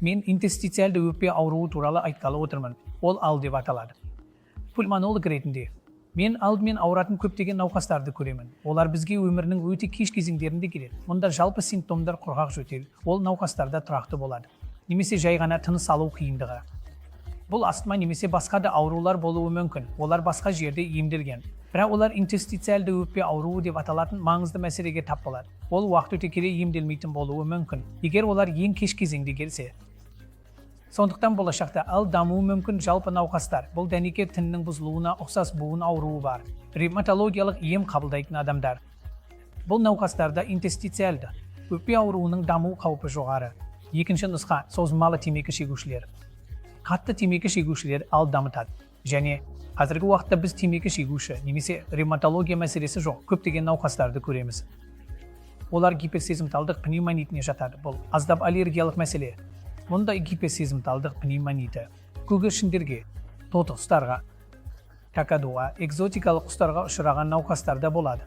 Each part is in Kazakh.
Мен интерстициальды өкпе ауруы туралы айтқалы отырмын. Ол АЛ деп аталады. Пульмонолог ретінде мен алдымен ауыратын көптеген науқастарды көремін. Олар бізге өмірінің өте кеш кезеңдерінде келеді. Мұнда жалпы симптомдар құрғақ жөтел, ол науқастарда тұрақты болады. Немесе жай ғана тыныс алу қиындығы. Бұл астма немесе басқа да аурулар болуы мүмкін. Олар басқа жерде емделген. Бірақ олар интерстициальды өкпе ауруы деп аталатын маңызды мәселеге тап болады. Ол уақыт өте келе емделмейтін болуы мүмкін, егер олар ең кеш кезеңде келсе. Сондықтан болашақта АЛ дамуы мүмкін жалпы науқастар, бұл дәнекер тінінің бұзылуына ұқсас буын ауруы бар, ревматологиялық ем қабылдайтын адамдар. Бұл науқастарда интерстициальды өкпе ауруының даму қаупі жоғары. Екінші нұсқа – созылмалы темекі шегушілер. Қатты темекі шегушілер АЛ дамытады. Және қазіргі уақытта біз темекі шегуші немесе ревматология мәселесі жоқ көптеген науқастарды көреміз. Олар гиперсезімталдық пневмонитіне жатады. Бұл аздап аллергиялық мәселе. Мұндай гиперсезімталдық пневмониті көгершіндерге, тотықұстарға, какадуға, экзотикалық құстарға ұшыраған науқастарда болады.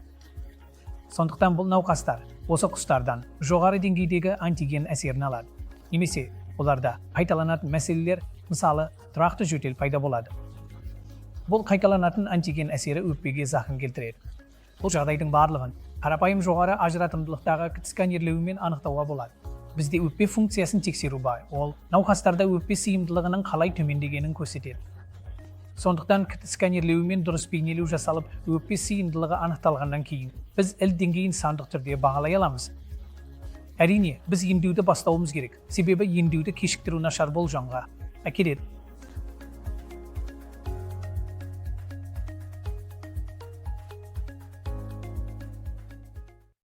Сондықтан бұл науқастар осы құстардан жоғары деңгейдегі антиген әсерін алады. Немесе оларда қайталанатын мәселелер, мысалы, тұрақты жөтел пайда болады. Бұл қайталанатын антиген әсері өкпеге зақым келтіреді. Бұл жағдайдың барлығын қарапайым жоғары ажыратымдылықтағы КТ сканерлеуімен анықтауға болады. Бізде өкпе функциясын тексеру бар. Ол науқастарда өкпе сыйымдылығының қалай төмендегенін көрсетеді. Сондықтан КТ сканерлеуімен дұрыс бейнелеу жасалып, өкпе сыйымдылығы анықталғаннан кейін біз ІЛ деңгейін сандық түрде бағалай аламыз. Әрине, біз емдеуді бастауымыз керек, себебі емдеуді кешіктіру нашар болжамға әкеледі.